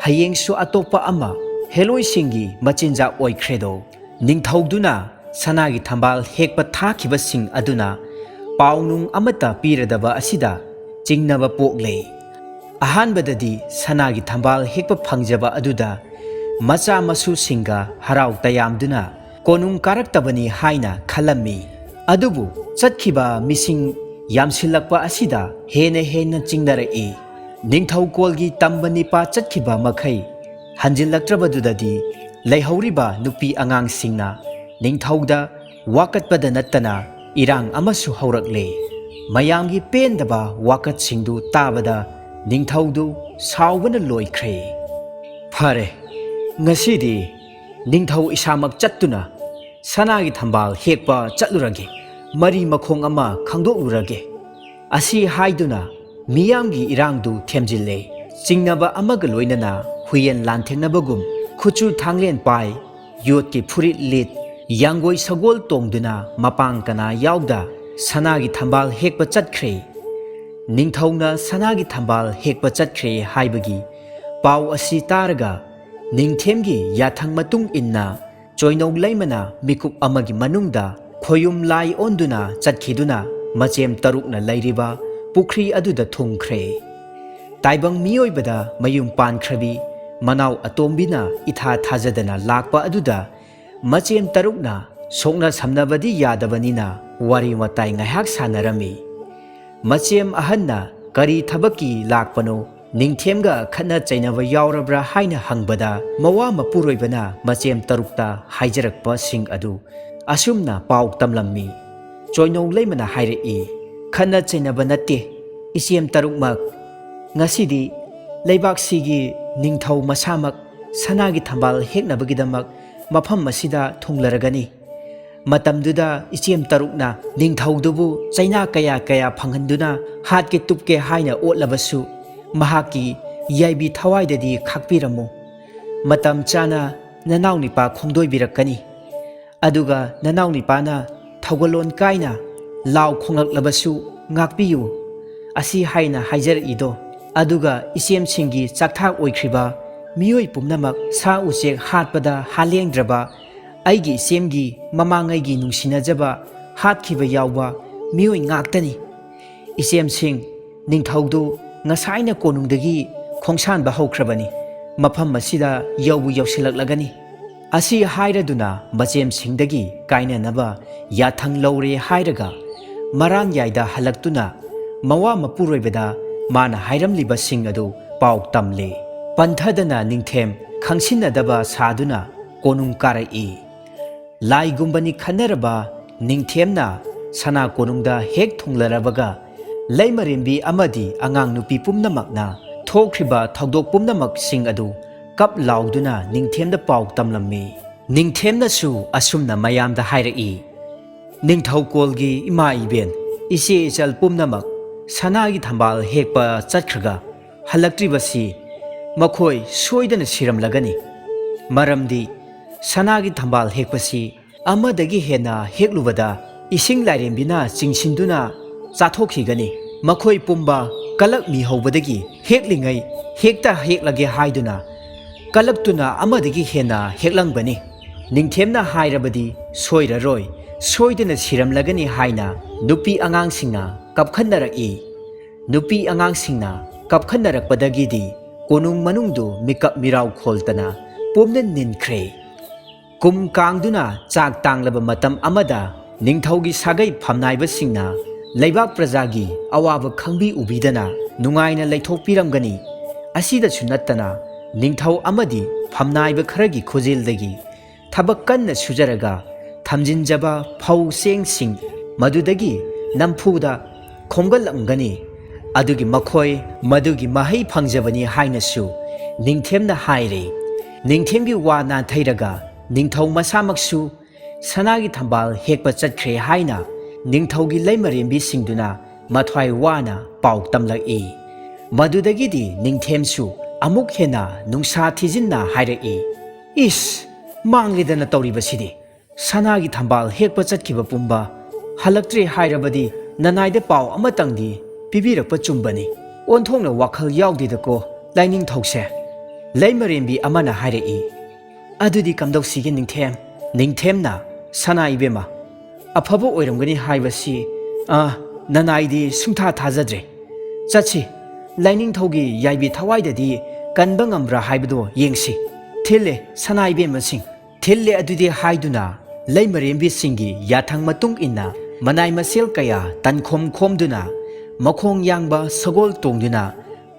ꯍꯌꯦꯡꯁꯨ ꯑꯇꯣꯞꯄ ꯑꯃ, ꯍꯦꯂꯣꯏꯁꯤꯡꯒꯤ ꯃꯆꯤꯟꯖꯥꯛ ꯑꯣꯏꯈ꯭ꯔꯦꯗꯣ꯫ ꯅꯤꯡꯊꯧꯗꯨꯅ ꯁꯅꯥꯒꯤ ꯊꯝꯕꯥꯜ ꯍꯦꯛꯄ ꯊꯥꯈꯤꯕꯁꯤꯡ ꯑꯗꯨꯅ ꯄꯥꯎꯅꯨꯡ ꯑꯃꯠꯇ ꯄꯤꯔꯗꯕ ꯑꯁꯤꯗ ꯆꯤꯡꯅꯕ ꯄꯣꯛꯂꯦ꯫ ꯑꯍꯥꯟꯕꯗꯗꯤ ꯁꯅꯥꯒꯤ ꯊꯝꯕꯥꯜ ꯍꯦꯛꯄ ꯐꯪꯖꯕ ꯑꯗꯨꯗ ꯃꯆꯥ ꯃꯁꯨꯁꯤꯡꯒ ꯍꯔꯥꯎ ꯇꯌꯥꯝꯗꯨꯅ ꯀꯣꯅꯨꯡ ꯀꯥꯔꯛꯇꯕꯅꯤ ꯍꯥꯏꯅ ꯈꯜꯂꯝꯃꯤ꯫ ꯑꯗꯨꯕꯨ ꯆꯠꯈꯤꯕ ꯃꯤꯁꯤꯡ ꯌꯥꯝꯁꯤꯜꯂꯛꯄ ꯑꯁꯤꯗ ꯍꯦꯟꯅ ꯍꯦꯟꯅ ꯆꯤꯡꯅꯔꯛꯏ꯫ ꯅꯤꯡꯊꯧꯀꯣꯜꯒꯤ ꯇꯝꯕ ꯅꯤꯄꯥ ꯆꯠꯈꯤꯕ ꯃꯈꯩ ꯍꯟꯖꯤꯜꯂꯛꯇ꯭ꯔꯕꯗꯨꯗꯗꯤ ꯂꯩꯍꯧꯔꯤꯕ ꯅꯨꯄꯤ ꯑꯉꯥꯡꯁꯤꯡꯅ ꯅꯤꯡꯊꯧꯗ ꯋꯥꯀꯠꯄꯗ ꯅꯠꯇꯅ ꯏꯔꯥꯡ ꯑꯃꯁꯨ ꯍꯧꯔꯛꯂꯦ꯫ ꯃꯌꯥꯝꯒꯤ ꯄꯦꯟꯗꯕ ꯋꯥꯀꯠꯁꯤꯡꯗꯨ ꯇꯥꯕꯗ ꯅꯤꯡꯊꯧꯗꯨ ꯁꯥꯎꯕꯅ ꯂꯣꯏꯈ꯭ꯔꯦ꯫ "ꯐꯔꯦ, ꯉꯁꯤꯗꯤ ꯅꯤꯡꯊꯧ ꯏꯁꯥꯃꯛ ꯆꯠꯇꯨꯅ ꯁꯅꯥꯒꯤ ꯊꯝꯕꯥꯜ ꯍꯦꯛꯄ ꯆꯠꯂꯨꯔꯒꯦ, ꯃꯔꯤ ꯃꯈꯣꯡ ꯑꯃ ꯈꯪꯗꯣꯛꯂꯨꯔꯒꯦ" ꯑꯁꯤ ꯍꯥꯏꯗꯨꯅ ꯃꯤꯌꯥꯝꯒꯤ ꯏꯔꯥꯡꯗꯨ ꯊꯦꯝꯖꯤꯜꯂꯦ꯫ ꯆꯤꯡꯅꯕ ꯑꯃꯒ ꯂꯣꯏꯅꯅ ꯍꯨꯏꯌꯦꯟ ꯂꯥꯟꯊꯦꯡꯅꯕꯒꯨꯝ ꯈꯨꯠꯁꯨ ꯊꯥꯡꯂꯦꯟ ꯄꯥꯏ, ꯌꯣꯠꯀꯤ ꯐꯨꯔꯤꯠ ꯂꯤꯠ, ꯌꯥꯡꯒꯣꯏ ꯁꯒꯣꯜ ꯇꯣꯡꯗꯨꯅ ꯃꯄꯥꯡ ꯀꯅꯥ ꯌꯥꯎꯗ ꯁꯅꯥꯒꯤ ꯊꯝꯕꯥꯜ ꯍꯦꯛꯄ ꯆꯠꯈ꯭ꯔꯦ꯫ ꯅꯤꯡꯊꯧꯅ ꯁꯅꯥꯒꯤ ꯊꯝꯕꯥꯜ ꯍꯦꯛꯄ ꯆꯠꯈ꯭ꯔꯦ ꯍꯥꯏꯕꯒꯤ ꯄꯥꯎ ꯑꯁꯤ ꯇꯥꯔꯒ ꯅꯤꯡꯊꯦꯝꯒꯤ ꯌꯥꯊꯪ ꯃꯇꯨꯡ ꯏꯟꯅ ꯆꯣꯏꯅꯧ ꯂꯩꯃꯅ ꯃꯤꯀꯨꯞ ꯑꯃꯒꯤ ꯃꯅꯨꯡꯗ ꯈꯣꯌꯨꯝ ꯂꯥꯏ ꯑꯣꯟꯗꯨꯅ ꯆꯠꯈꯤꯗꯨꯅ ꯃꯆꯦꯝ ꯇꯔꯨꯛꯅ ꯂꯩꯔꯤꯕ ꯄꯨꯈ꯭ꯔꯤ ꯑꯗꯨꯗ ꯊꯨꯡꯈ꯭ꯔꯦ꯫ ꯇꯥꯏꯕꯪ ꯃꯤꯑꯣꯏꯕꯗ ꯃꯌꯨꯝ ꯄꯥꯟꯈ꯭ꯔꯕꯤ ꯃꯅꯥꯎ ꯑꯇꯣꯝꯕꯤꯅ ꯏꯊꯥ ꯊꯥꯖꯗꯅ ꯂꯥꯛꯄ ꯑꯗꯨꯗ ꯃꯆꯦꯝ ꯇꯔꯨꯛꯅ ꯁꯣꯛꯅ ꯁꯝꯅꯕꯗꯤ ꯌꯥꯗꯕꯅꯤꯅ ꯋꯥꯔꯤ ꯋꯥꯇꯥꯏ ꯉꯥꯏꯍꯥꯛ ꯁꯥꯟꯅꯔꯝꯃꯤ꯫ ꯃꯆꯦꯝ ꯑꯍꯟꯅ ꯀꯔꯤ ꯊꯕꯛꯀꯤ ꯂꯥꯛꯄꯅꯣ, ꯅꯤꯡꯊꯦꯝꯒ ꯈꯠꯅ ꯆꯩꯅꯕ ꯌꯥꯎꯔꯕ꯭ꯔꯥ ꯍꯥꯏꯅ ꯍꯪꯕꯗ ꯃꯋꯥ ꯃꯄꯨꯔꯣꯏꯕꯅ ꯃꯆꯦꯝ ꯇꯔꯨꯛꯇ ꯍꯥꯏꯖꯔꯛꯄꯁꯤꯡ ꯑꯗꯨ ꯑꯁꯨꯝꯅ ꯄꯥꯎ ꯇꯝꯂꯝꯃꯤ꯫ ꯆꯣꯏꯅꯧ ꯂꯩꯃꯅ ꯍꯥꯏꯔꯛꯏ, "ꯈꯠꯅ ꯆꯩꯅꯕ ꯅꯠꯇꯦ, ꯏꯆꯦꯝ ꯇꯔꯨꯛꯃꯛ ꯉꯁꯤꯗꯤ ꯂꯩꯕꯥꯛꯁꯤꯒꯤ ꯅꯤꯡꯊꯧ ꯃꯁꯥꯃꯛ ꯁꯅꯥꯒꯤ ꯊꯝꯕꯥꯜ ꯍꯦꯛꯅꯕꯒꯤꯗꯃꯛ ꯃꯐꯝ ꯑꯁꯤꯗ ꯊꯨꯡꯂꯔꯒꯅꯤ꯫ ꯃꯇꯝꯗꯨꯗ ꯏꯆꯦꯝ ꯇꯔꯨꯛꯅ ꯅꯤꯡꯊꯧꯗꯨꯕꯨ ꯆꯩꯅꯥ ꯀꯌꯥ ꯀꯌꯥ ꯐꯪꯍꯟꯗꯨꯅ ꯍꯥꯠꯀꯦ ꯇꯨꯞꯀꯦ ꯍꯥꯏꯅ ꯑꯣꯠꯂꯕꯁꯨ ꯃꯍꯥꯛꯀꯤ ꯌꯥꯏꯕꯤ ꯊꯋꯥꯏꯗꯗꯤ ꯈꯥꯛꯄꯤꯔꯝꯃꯨ꯫ ꯃꯇꯝ ꯆꯥꯅ ꯅꯅꯥꯎ ꯅꯤꯄꯥ ꯈꯣꯡꯗꯣꯏꯕꯤꯔꯛꯀꯅꯤ꯫ ꯑꯗꯨꯒ ꯅꯅꯥꯎ ꯅꯤꯄꯥꯅ ꯊꯧꯒꯜꯂꯣꯟ ꯀꯥꯏꯅ ꯂꯥꯎ ꯈꯣꯡꯂꯛꯂꯕꯁꯨ ꯉꯥꯛꯄꯤꯌꯨ" ꯑꯁꯤ ꯍꯥꯏꯅ ꯍꯥꯏꯖꯔꯛꯏꯗꯣ꯫ ꯑꯗꯨꯒ ꯏꯆꯦꯝꯁꯤꯡꯒꯤ ꯆꯥꯛꯊꯥꯛ ꯑꯣꯏꯈ꯭ꯔꯤꯕ ꯃꯤꯑꯣꯏ ꯄꯨꯝꯅꯃꯛ, ꯁꯥ ꯎꯆꯦꯛ ꯍꯥꯠꯄꯗ ꯍꯥꯂꯦꯡꯗ꯭ꯔꯕ ꯑꯩꯒꯤ ꯏꯆꯦꯝꯒꯤ ꯃꯃꯥꯡꯉꯩꯒꯤ ꯅꯨꯡꯁꯤꯅꯖꯕ ꯍꯥꯠꯈꯤꯕ ꯌꯥꯎꯕ ꯃꯤꯑꯣꯏ ꯉꯥꯛꯇꯅꯤ꯫ ꯏꯆꯦꯝꯁꯤꯡ, ꯅꯤꯡꯊꯧꯗꯨ ꯉꯁꯥꯏꯅ ꯀꯣꯅꯨꯡꯗꯒꯤ ꯈꯣꯡꯁꯥꯟꯕ ꯍꯧꯈ꯭ꯔꯕꯅꯤ꯫ ꯃꯐꯝ ꯑꯁꯤꯗ ꯌꯧꯕꯨ ꯌꯧꯁꯤꯜꯂꯛꯂꯒꯅꯤ꯫ ꯑꯁꯤ ꯍꯥꯏꯔꯗꯨꯅ ꯃꯆꯦꯝꯁꯤꯡꯗꯒꯤ ꯀꯥꯏꯅꯅꯕ ꯌꯥꯊꯪ ꯂꯧꯔꯦ ꯍꯥꯏꯔꯒ ꯃꯔꯥꯟꯌꯥꯏꯗ ꯍꯜꯂꯛꯇꯨꯅ ꯃꯋꯥ ꯃꯄꯨꯔꯣꯏꯕꯗ ꯃꯥꯅ ꯍꯥꯏꯔꯝꯂꯤꯕꯁꯤꯡ ꯑꯗꯨ ꯄꯥꯎ ꯇꯝꯂꯦ꯫ ꯄꯟꯊꯗꯅ ꯅꯤꯡꯊꯦꯝ ꯈꯪꯁꯤꯟꯅꯗꯕ ꯁꯥꯗꯨꯅ ꯀꯣꯅꯨꯡ ꯀꯥꯔꯛꯏ꯫ ꯂꯥꯏꯒꯨꯝꯕꯅꯤ ꯈꯟꯅꯔꯕ ꯅꯤꯡꯊꯦꯝꯅ ꯁꯅꯥ ꯀꯣꯅꯨꯡꯗ ꯍꯦꯛ ꯊꯨꯡꯂꯔꯕꯒ, ꯂꯩꯃꯔꯦꯝꯕꯤ ꯑꯃꯗꯤ ꯑꯉꯥꯡ ꯅꯨꯄꯤ ꯄꯨꯝꯅꯃꯛꯅ ꯊꯣꯛꯈ꯭ꯔꯤꯕ ꯊꯧꯗꯣꯛ ꯄꯨꯝꯅꯃꯛꯁꯤꯡ ꯑꯗꯨ ꯀꯞ ꯂꯥꯎꯗꯨꯅ ꯅꯤꯡꯊꯦꯝꯗ ꯄꯥꯎ ꯇꯝꯂꯝꯃꯤ꯫ ꯅꯤꯡꯊꯦꯝꯅꯁꯨ ꯑꯁꯨꯝꯅ ꯃꯌꯥꯝꯗ ꯍꯥꯏꯔꯛꯏ, "ꯅꯤꯡꯊꯧꯀꯣꯜꯒꯤ ꯏꯃꯥ ꯏꯕꯦꯟ, ꯏꯆꯦ ꯏꯆꯜ ꯄꯨꯝꯅꯃꯛ ꯁꯅꯥꯒꯤ ꯊꯝꯕꯥꯜ ꯍꯦꯛꯄ ꯆꯠꯈ꯭ꯔꯒ ꯍꯜꯂꯛꯇ꯭ꯔꯤꯕꯁꯤ ꯃꯈꯣꯏ ꯁꯣꯏꯗꯅ ꯁꯤꯔꯝꯂꯒꯅꯤ꯫ ꯃꯔꯝꯗꯤ ꯁꯅꯥꯒꯤ ꯊꯝꯕꯥꯜ ꯍꯦꯛꯄꯁꯤ ꯑꯃꯗꯒꯤ ꯍꯦꯟꯅ ꯍꯦꯛꯂꯨꯕꯗ ꯏꯁꯤꯡ ꯂꯥꯏꯔꯦꯝꯕꯤꯅ ꯆꯤꯡꯁꯤꯟꯗꯨꯅ ꯆꯥꯊꯣꯛꯈꯤꯒꯅꯤ꯫ ꯃꯈꯣꯏ ꯄꯨꯝꯕ ꯀꯂꯛꯃꯤ ꯍꯧꯕꯗꯒꯤ ꯍꯦꯛꯂꯤꯉꯩ ꯍꯦꯛꯇ ꯍꯦꯛꯂꯒꯦ ꯍꯥꯏꯗꯨꯅ ꯀꯂꯛꯇꯨꯅ ꯑꯃꯗꯒꯤ ꯍꯦꯟꯅ ꯍꯦꯛꯂꯝꯒꯅꯤ꯫ ꯅꯤꯡꯊꯦꯝꯅ ꯍꯥꯏꯔꯕꯗꯤ ꯁꯣꯏꯔꯔꯣꯏ, ꯁꯣꯏꯗꯅ ꯁꯤꯔꯝꯂꯒꯅꯤ" ꯍꯥꯏꯅ ꯅꯨꯄꯤ ꯑꯉꯥꯡꯁꯤꯡꯅ ꯀꯞꯈꯟꯅꯔꯛꯏ꯫ ꯅꯨꯄꯤ ꯑꯉꯥꯡꯁꯤꯡꯅ ꯀꯞꯈꯟꯅꯔꯛꯄꯗꯒꯤꯗꯤ ꯀꯣꯅꯨꯡ ꯃꯅꯨꯡꯗꯨ ꯃꯤꯀꯞ ꯃꯤꯔꯥꯎ ꯈꯣꯜꯇꯅ ꯄꯨꯝꯅ ꯅꯤꯟꯈ꯭ꯔꯦ꯫ ꯀꯨꯝ ꯀꯥꯡꯗꯨꯅ ꯆꯥꯛ ꯇꯥꯡꯂꯕ ꯃꯇꯝ ꯑꯃꯗ ꯅꯤꯡꯊꯧꯒꯤ ꯁꯥꯒꯩ ꯐꯝꯅꯥꯏꯕꯁꯤꯡꯅ ꯂꯩꯕꯥꯛ ꯄ꯭ꯔꯖꯥꯒꯤ ꯑꯋꯥꯕ ꯈꯪꯕꯤ ꯎꯕꯤꯗꯅ ꯅꯨꯡꯉꯥꯏꯅ ꯂꯩꯊꯣꯛꯄꯤꯔꯝꯒꯅꯤ꯫ ꯑꯁꯤꯗꯁꯨ ꯅꯠꯇꯅ ꯅꯤꯡꯊꯧ ꯑꯃꯗꯤ ꯐꯝꯅꯥꯏꯕ ꯈꯔꯒꯤ ꯈꯨꯖꯦꯜꯗꯒꯤ ꯊꯕꯛ ꯀꯟꯅ ꯁꯨꯖꯔꯒ ꯊꯝꯖꯤꯟꯖꯕ ꯐꯧ ꯆꯦꯡꯁꯤꯡ ꯃꯗꯨꯗꯒꯤ ꯅꯝꯐꯨꯗ ꯈꯣꯝꯒꯠꯂꯝꯒꯅꯤ꯫ ꯑꯗꯨꯒꯤ ꯃꯈꯣꯏ ꯃꯗꯨꯒꯤ ꯃꯍꯩ ꯐꯪꯖꯕꯅꯤ ꯍꯥꯏꯅꯁꯨ ꯅꯤꯡꯊꯦꯝꯅ ꯍꯥꯏꯔꯦ꯫ ꯅꯤꯡꯊꯦꯝꯒꯤ ꯋꯥ ꯅꯥꯊꯩꯔꯒ ꯅꯤꯡꯊꯧ ꯃꯁꯥꯃꯛꯁꯨ ꯁꯅꯥꯒꯤ ꯊꯝꯕꯥꯜ ꯍꯦꯛꯄ ꯆꯠꯈ꯭ꯔꯦ ꯍꯥꯏꯅ ꯅꯤꯡꯊꯧꯒꯤ ꯂꯩꯃꯔꯦꯝꯕꯤꯁꯤꯡꯗꯨꯅ ꯃꯊ꯭ꯋꯥꯏ ꯋꯥꯅ ꯄꯥꯎ ꯇꯝꯂꯛꯏ꯫ ꯃꯗꯨꯗꯒꯤꯗꯤ ꯅꯤꯡꯊꯦꯝꯁꯨ ꯑꯃꯨꯛ ꯍꯦꯟꯅ ꯅꯨꯡꯁꯥ ꯊꯤꯖꯤꯟꯅ ꯍꯥꯏꯔꯛꯏ, "ꯏꯁ! ꯃꯥꯡꯂꯦꯗꯅ ꯇꯧꯔꯤꯕꯁꯤꯗꯤ! ꯁꯅꯥꯒꯤ ꯊꯝꯕꯥꯜ ꯍꯦꯛꯄ ꯆꯠꯈꯤꯕ ꯄꯨꯝꯕ ꯍꯜꯂꯛꯇ꯭ꯔꯦ ꯍꯥꯏꯔꯕꯗꯤ ꯅꯅꯥꯏꯗ ꯄꯥꯎ ꯑꯃꯇꯪꯗꯤ ꯄꯤꯕꯤꯔꯛꯄ ꯆꯨꯝꯕꯅꯤ꯫ ꯑꯣꯟꯊꯣꯛꯅ ꯋꯥꯈꯜ ꯌꯥꯎꯗꯦꯗꯀꯣ ꯂꯥꯏꯅꯤꯡꯊꯧꯁꯦ꯫ ꯂꯩꯃꯔꯦꯝꯕꯤ ꯑꯃꯅ ꯍꯥꯏꯔꯛꯏ꯫ ꯑꯗꯨꯗꯤ ꯀꯝꯗꯧꯁꯤꯒꯦ ꯅꯤꯡꯊꯦꯝ? ꯅꯤꯡꯊꯦꯝꯅ, ꯁꯅꯥ ꯏꯕꯦꯝꯃ, ꯑꯐꯕ ꯑꯣꯏꯔꯝꯒꯅꯤ ꯍꯥꯏꯕꯁꯤ, ꯑ, ꯅꯅꯥꯏꯗꯤ ꯁꯨꯡꯊꯥ ꯊꯥꯖꯗ꯭ꯔꯦ꯫ ꯆꯠꯁꯤ, ꯂꯥꯏꯅꯤꯡꯊꯧꯒꯤ ꯌꯥꯏꯕꯤ ꯊꯋꯥꯏꯗꯗꯤ ꯀꯟꯕ ꯉꯝꯕ꯭ꯔꯥ ꯍꯥꯏꯕꯗꯣ ꯌꯦꯡꯁꯤ꯫ ꯊꯤꯜꯂꯦ, ꯁꯅꯥ ꯏꯕꯦꯝꯃꯁꯤꯡ, ꯊꯤꯜꯂꯦ ꯑꯗꯨꯗꯤ ꯍꯥꯏꯗꯨꯅ ꯂꯩꯃꯔꯦꯝꯕꯤꯁꯤꯡꯒꯤ ꯌꯥꯊꯪ ꯃꯇꯨꯡ ꯏꯟꯅ ꯃꯅꯥꯏ ꯃꯁꯦꯜ ꯀꯌꯥ ꯇꯟꯈꯣꯝ ꯈꯣꯝꯗꯨꯅ, ꯃꯈꯣꯡ ꯌꯥꯡꯕ ꯁꯒꯣꯜ ꯇꯣꯡꯗꯨꯅ